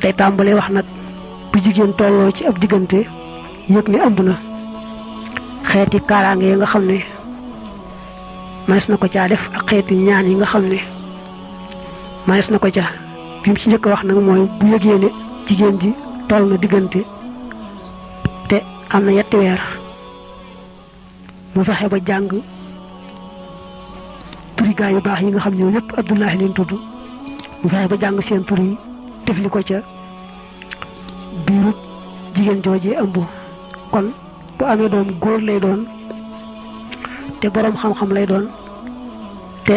tey tàmbalee wax nag bu jigéen tolloo ci ab diggante yëg ne ëmb na xeeti kaaraange yi nga xam ne manes na ko caa def ak xeeti ñaan yi nga xam ne manes na ko ca bi mu ci njëkk wax nag mooy bu yëgee ne jigéen ji toll na diggante te am na yetti weer mu fexe ba jàng turi gaa yu baax yi nga xam ne yëpp Abdullahi leen tudd mu fexe ba jàng seen tur yi tefli ko ca biiru jigéen joojee ëmb kon bu amee doom góor lay doon te boroom xam-xam lay doon te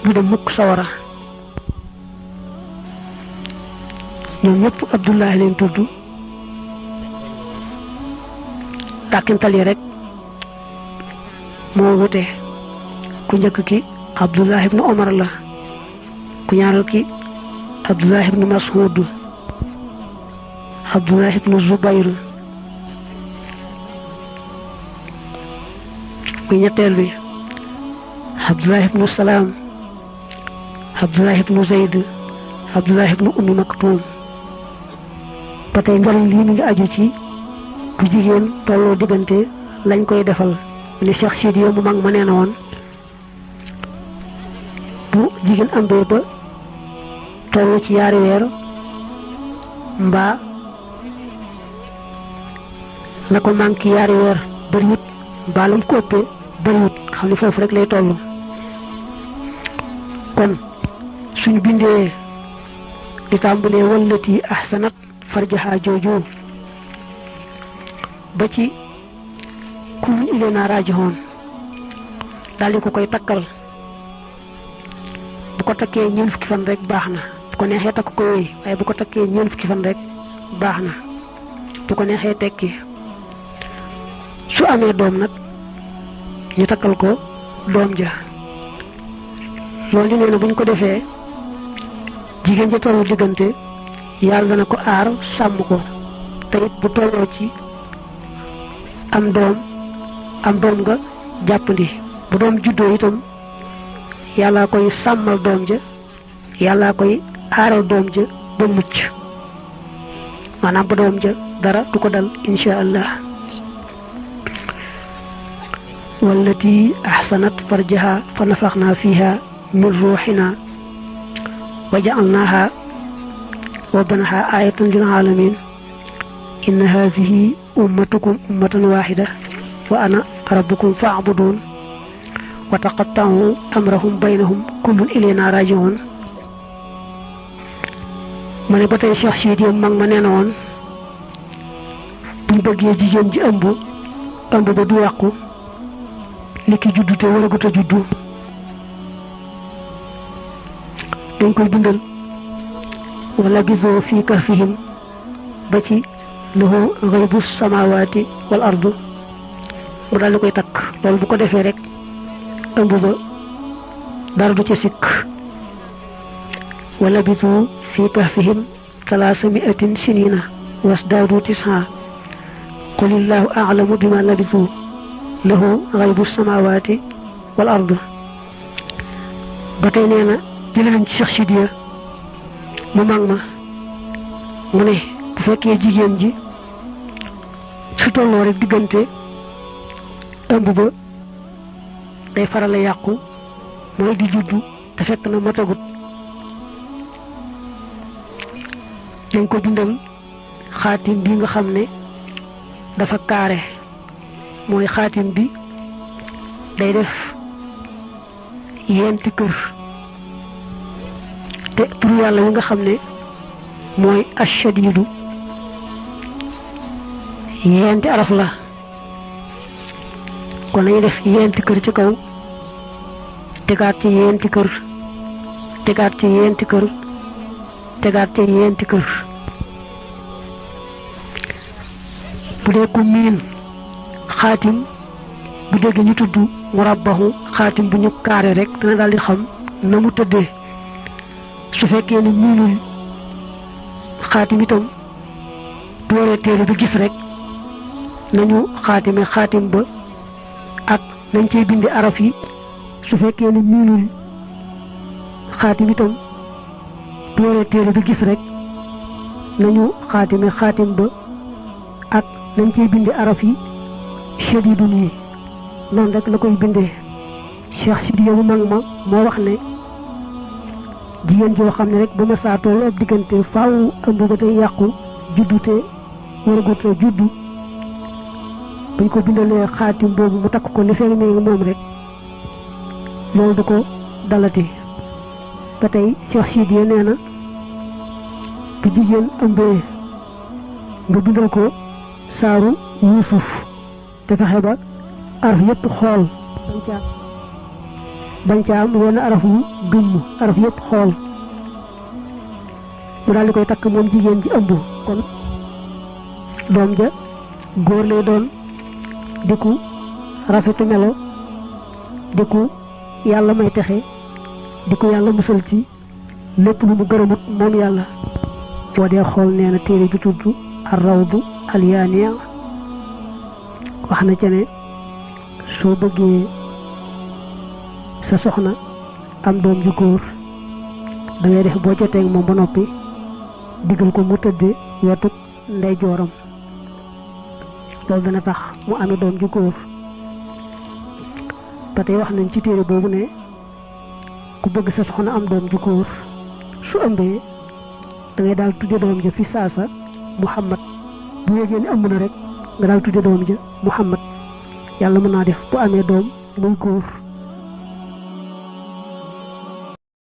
du dem mukk sawara ñoom ñëpp Abdullahi leen tudd dàkkintal yi rek moo wute ku njëkk ki Abdullah ibnu Omar la ku ñaaral ki Abdullah ibnu Mas'ud Abdullah ibnu Zubayr ku ñetteel bi Abdullah ibnu Salaam Abdullah ibnu Zayd Abdullah ibnu Ummi Maktum ba tey njariñ lii mi ngi aju ci bu jigéen tolloo diggante lañ koy defal ni Cheikh Sidi mu mag ma nee na woon bu jigéen ëmbee ba tolloo ci yaari weer mbaa la ko manqué yaari weer bariwut mbaa lam ko ëppee bariwut xam ne foofu rek lay toll kon suñu bindee di tàmbalee wallati ahsanat farjaha jooju ba ci kuñ ileena rajihoon daal di ko koy takkal bu ko takkee ñeent fukki fan rek baax na bu ko neexee takk ko wéy waaye bu ko takkee ñeent fukki fan rek baax na bu ko neexee tekki su amee doom nag ñu takkal ko doom ja loolu di nee na buñ ko defee jigéen ja tollu diggante yàlla dana ko aar sàmm ko te it bu tolloo ci am doom nga jàppandi bu doom juddoo itam yàllaa koy sàmmal doom ja yàllaa koy aaral doom ja ba mucc maanaam ba doom ja dara du ko dal insha allah wallati ahsanat farjaha fa nafaxna fiha min ruuxina wa ja'alnaha wa banaha ayatan lil alamin inna hadhihi ummatukum ummatan wahida wa ana rabbukum fa'budun wa taqatta'u amrahum baynahum kullun ilayna raji'un ma ne ba tey Cheikh Sidi mag ma nee na woon buñ bëggee jigéen ji ëmb ba du yàqu li ki juddu te waragut a juddu dañ koy dundal wala bisoo fii kahfihim ba ci lahu ghaybu samawati wal ardu mu daal di koy takk loolu bu ko defee rek ëmb ba dara du ci sikk wala bisoo fii kahfihim 300 sinina wasdaadu 9 qulillahu a'lamu bima labisu lahu ghaybu samawati wal ardu ba tey nee na jëlee nañ ci Cheikh Sidiya mu mag ma mu ne bu fekkee jigéen ji su tolloo rek diggante ëmb ba day faral a yàqu mooy di juddu te fekk na matagut dañ ko bindal xaatim bi nga xam ne dafa kaare mooy xaatim bi day def yenti kër te tur yàlla wi nga xam ne mooy ashadidu yenti araf la kon nañu def yenti kër ci kaw tegaat ci yenti kër tegaat ci yenti kër tegaat ci yenti kër bu dee ku miin xaatim bu dégg ñu tudd murabbahu xaatim bu ñu kaare rek dana daal di xam na mu tëddee su fekkee ne miinul xaatim itam dooree téere bi gis rek nañu xaatime xaatim ba ak nañ cey bindi araf yi su fekkee ne miinul xaatim itam dooree téere bi gis rek nañu xaatime xaatim ba ak nañ ciy binde araf yi shadidun yi noonu rek la koy bindee Cheikh Sidiya mu mag ma moo wax ne jigéen joo xam ne rek bu ma saa toll ab diggante faaw ëmb ba tey yàqu juddu te waragut a juddu buñ ko bindalee xaatim boobu mu takk ko li fekk mi ngi moom rek loolu du ko dalati ba tey Cheikh Sidiya nee na bu jigéen ëmbee nga bindal ko saaru Yuusuf te fexe ba araf yëpp xool bañ ca am wenn araf wu gëmm araf yëpp xool mu daal di koy takk moom jigéen ji ëmb kon doom ja góor lay doon di ku rafetu melo di ku yàlla may texe di ku yàlla musal ci lépp lu mu gërëmut moom yàlla boo dee xool nee na téere bi tudd ar-rawdu al-yaaniya wax na ca ne soo bëggee sa soxna am doom ju góor da ngay def boo jotee ak moom ba noppi digal ko mu tëdde wetu ndeyjooram loolu dana tax mu amee doom ju góor ba tey wax nañ ci téere boobu ne ku bëgg sa soxna am doom ju góor su ëmbee da ngay daal tudde doom ja fi saasa Muhammad bu yégee ni ëmb na rek nga daal tudde doom ja Muhammad yàlla mën naa def bu amee doom muy góor